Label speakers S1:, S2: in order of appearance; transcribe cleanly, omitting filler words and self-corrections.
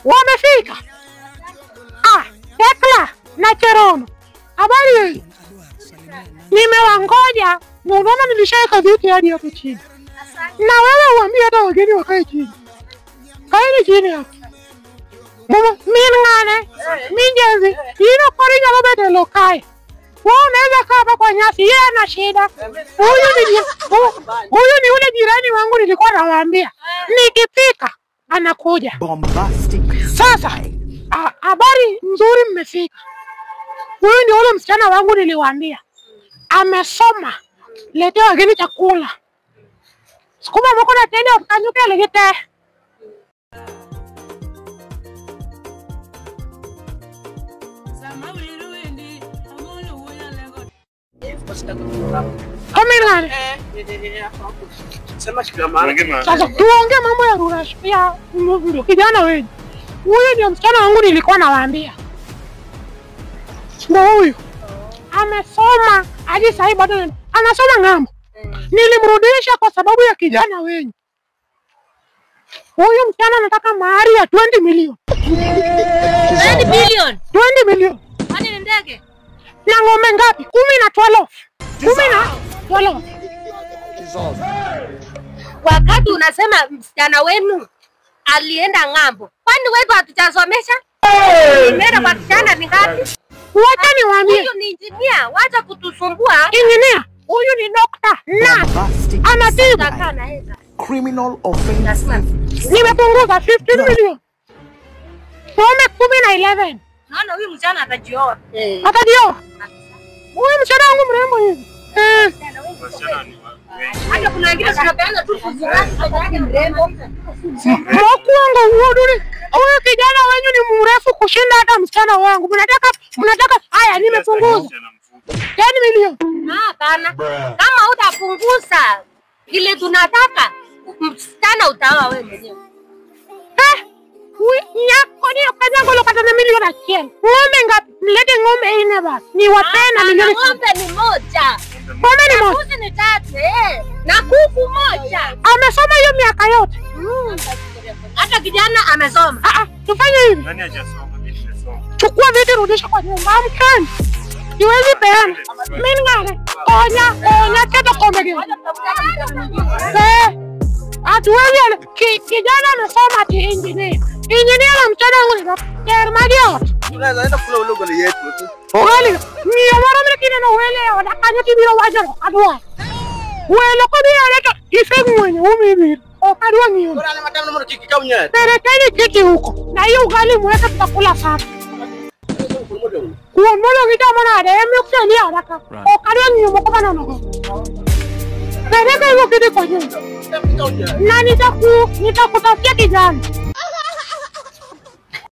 S1: Wamefika. Ah, Tekla na Cherono. Habari. Nimewangoja. Unaona nilishaweka viti hadi hapo chini. Na wewe uambie hata wageni wakae chini. Kaeni chini hapo. Mama, mimi ngane, mimi jezi. Ino kori nyalo bete lokai. Wewe unaweza kaa hapa kwa nyasi, yeye ana shida. Huyu ni ule jirani wangu nilikuwa nawaambia. Nikipika anakuja.
S2: Bombastic.
S1: Sasa habari nzuri mmefika. Huyu ndio ule msichana wangu niliwaambia. Amesoma. Letea wageni chakula. Sukuma mko na tende ukanyuke legete. Sasa tuongee mambo ya rurash ya kijana wewe. Huyu ndio msichana wangu nilikuwa nawaambia. Ndio huyu. Amesoma hadi sasa bado anasoma ng'ambo. Nilimrudisha kwa sababu ya kijana wenyu. Huyu msichana anataka mahari ya 20 million.
S3: 20 billion.
S1: 20 million.
S3: Kwani ni ndege?
S1: Na ng'ombe ngapi? 10 na 12. 10 na 12.
S3: Wakati unasema msichana wenu alienda ng'ambo, kwani wewe hatujasomesha? Nimeenda kwa kijana ni ngapi?
S1: Wacha niwaambie.
S3: Huyu ni engineer, wacha kutusumbua.
S1: Engineer, huyu ni doctor na anatibu.
S2: Criminal offense.
S1: Nimepunguza 15 million. Ng'ombe 10 na 11.
S3: Naona huyu msichana atajioa.
S1: Atajioa? Huyu msichana wangu mrembo hivi.
S3: Hata kuna wengine tunapeana tu kuzungumza mrembo.
S1: Mwakuongo huo. Huyu kijana wenyu ni mrefu kushinda hata msichana wangu. Mnataka haya nimepunguza. 10 million.
S3: Hapana. Kama utapunguza ile tunataka msichana utaoa wewe mwenyewe.
S1: Nyako ni kaza ngolo kata na milioni 1. Ng'ombe ngapi? Mlete ng'ombe 4 basi. Ni wapena milioni.
S3: Ng'ombe ni moja.
S1: Ng'ombe ni moja.
S3: Mbuzi ni 3, na kuku moja.
S1: Amesoma hiyo miaka yote.
S3: Hata kijana amesoma.
S1: Tufanye hivi.
S4: Nani hajasoma? Mimi nimesoma.
S1: Chukua viti rudisha kwa nyumba amkani. Siwezi peana. Mimi ngare. Onya tena kombe gani? Hatuwezi kijana amesoma ati engineer. Engineer na mchana wangu ni doctor Mario.
S5: Tunaenda kula ule ugali yetu tu.
S1: Ugali. Ni mara mimi kina na wele wanakanya tibiro waja kadwa. Wele ko bi aleta ife mwenye umi. Okadwa niyo.
S5: Bora na matamu moro kikika unye.
S1: Pelekeni kiti huko. Na hiyo ugali mweka tutakula sasa. Kuon modo kita mana ada emi kuseni haraka. Okadwa niyo moko bana no. Peleka hiyo kiti kwa nyumba. Na nitakutafutia kijana.